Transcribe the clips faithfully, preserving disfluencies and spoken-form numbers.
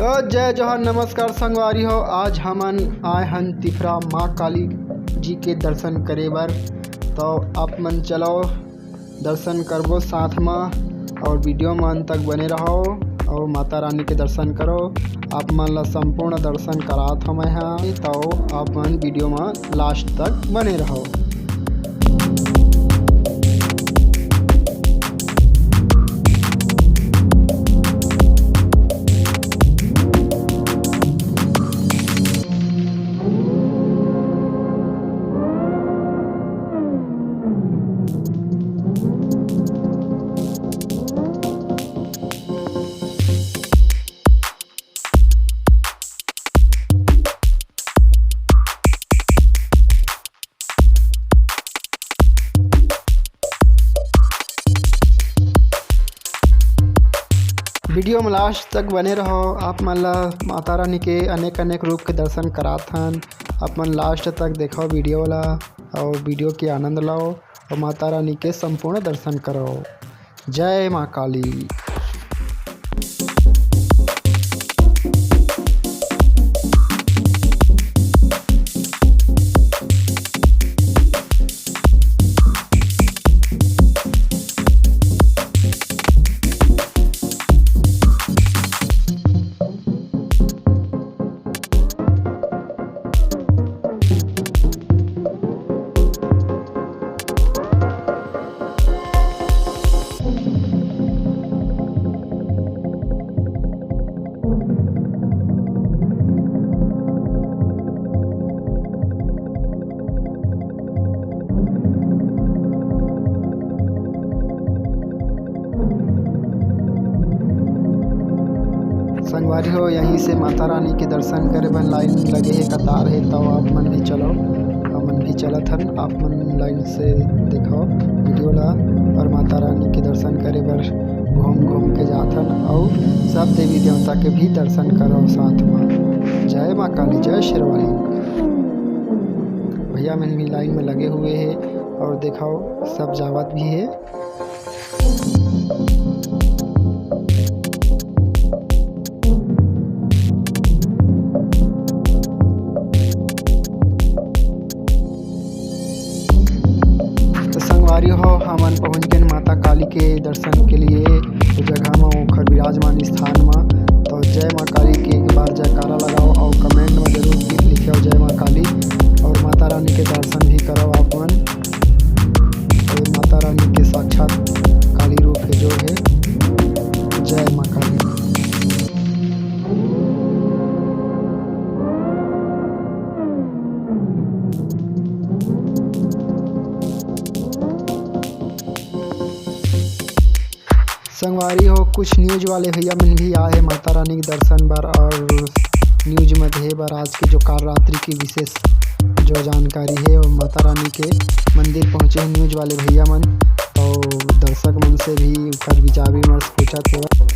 तो जय जोहार, नमस्कार संगवारी हो, आज हमन आए हन तिफरा माँ काली जी के दर्शन करे बर। तो आप मन चलो दर्शन करबो साथ म, और वीडियो म अंत तक बने रहो और माता रानी के दर्शन करो। आप मन ला संपूर्ण दर्शन करात हवं मैं ह, तो आप मन वीडियो म लास्ट तक बने रहो। वीडियो में लास्ट तक बने रहो, आप मन ला माता रानी के अनेक अनेक रूप के दर्शन करात हन। आप मन लास्ट तक देखो वीडियो ला और वीडियो के आनंद लो और माता रानी के संपूर्ण दर्शन करो। जय माँ काली। संगवारी हो, यहीं से माता रानी के दर्शन करे बर लाइन लगे हे, कतार हे, तो आप मन भी चलो, हमन भी चलत हन। आप मन लाइन से देखो वीडियो ला और माता रानी के दर्शन करे बर घूम घूम के जात हन और सब देवी देवता के भी दर्शन करो साथ में। जय माँ काली, जय शेरवाली। भैया मन भी लाइन में लगे हुए हे और देखो सब जावत भी हे। तो संगवारी हो, हमन पहुंच गए माता काली के दर्शन के लिए, वो जगह में, ओखर विराजमान स्थान में। तो जय माँ काली के एक बार जयकारा लगाओ और कमेंट में जरूर लिखियो जय माँ काली। और माता रानी के दर्शन भी करो आप मन। और माता रानी के साक्षात काली रूप है जो है। जय माँ काली। संगवारी हो, कुछ न्यूज वाले भैया मन भी आए हैं माता रानी के दर्शन बर और न्यूज में देहे बर आज की जो काल रात्रि की विशेष जो जानकारी है, वो माता रानी के मंदिर पहुँचे हैं न्यूज वाले भैया मन। तो दर्शक मन से भी उनकर विचार विमर्श पूछा थे।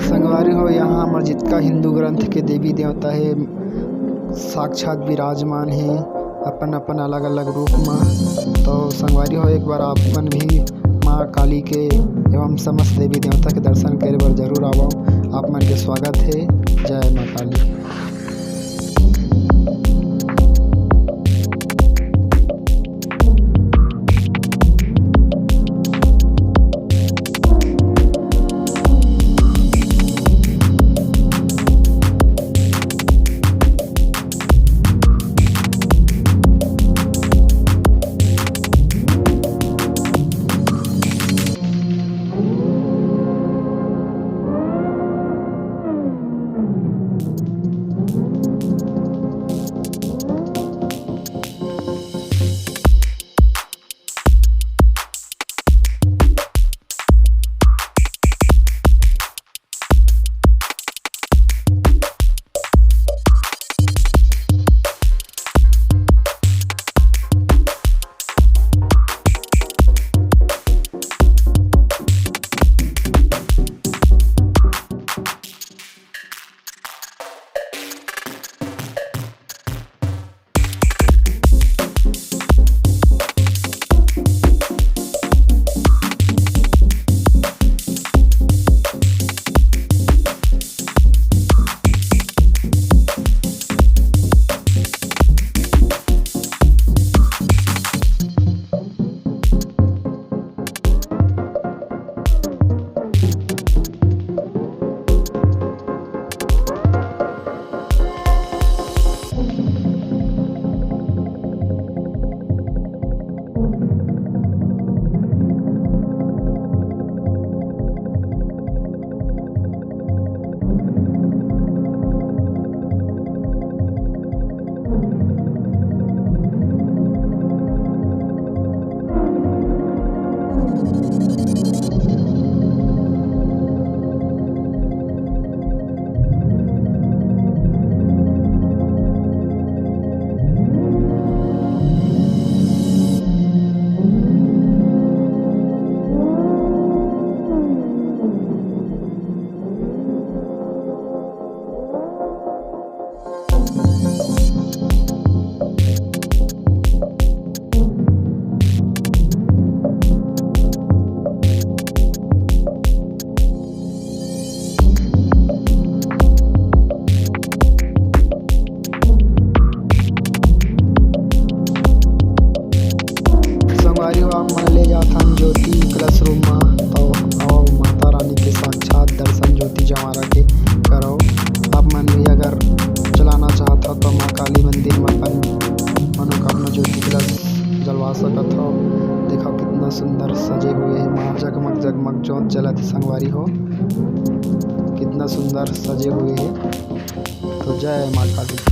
संगवारी हो, यहाँ हमर जितका हिंदू ग्रंथ के देवी देवता हे, साक्षात विराजमान हे अपन अपन अलग-अलग रूप म। तो संगवारी हो, एक बार आप मन भी माँ काली के एवं समस्त देवी देवता के दर्शन करे बर जरूर आवव। आप मन के स्वागत हे। जय माँ काली। संगवारी हो, आप मन ले जाथन ज्योति classroom म, तो आओ माता रानी के साक्षात दर्शन ज्योति जवारा के करो। आप मन भी अगर चलाना चाहत हो तो माँ काली मंदिर में अपन मनोकामना ज्योति कलश जलवा सकत हो। देखो कितना सुंदर सजे हुए है माँ, जगमग जगमग जोत जलत है संगवारी हो, कितना सुंदर सजे हुए है। तो जय माँ काली।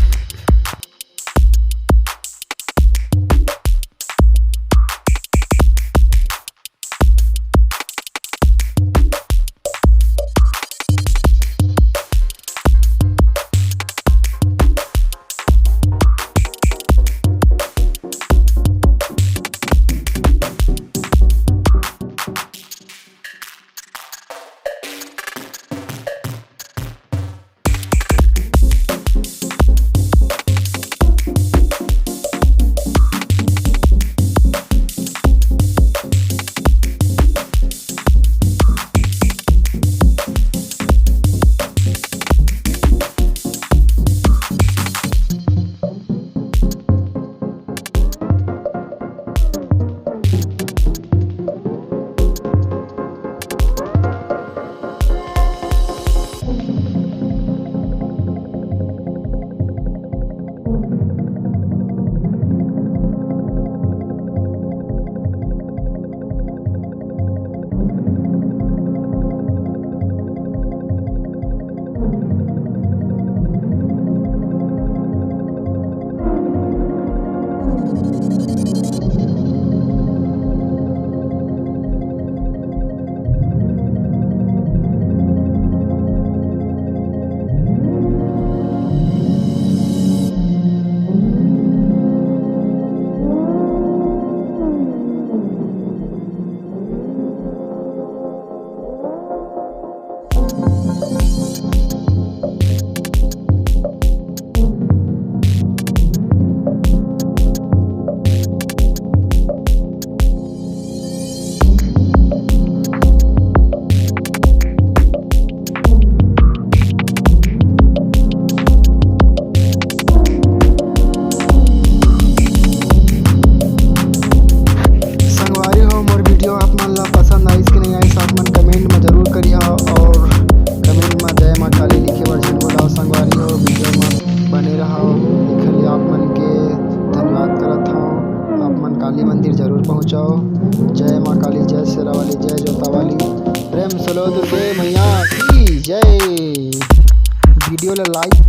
ला like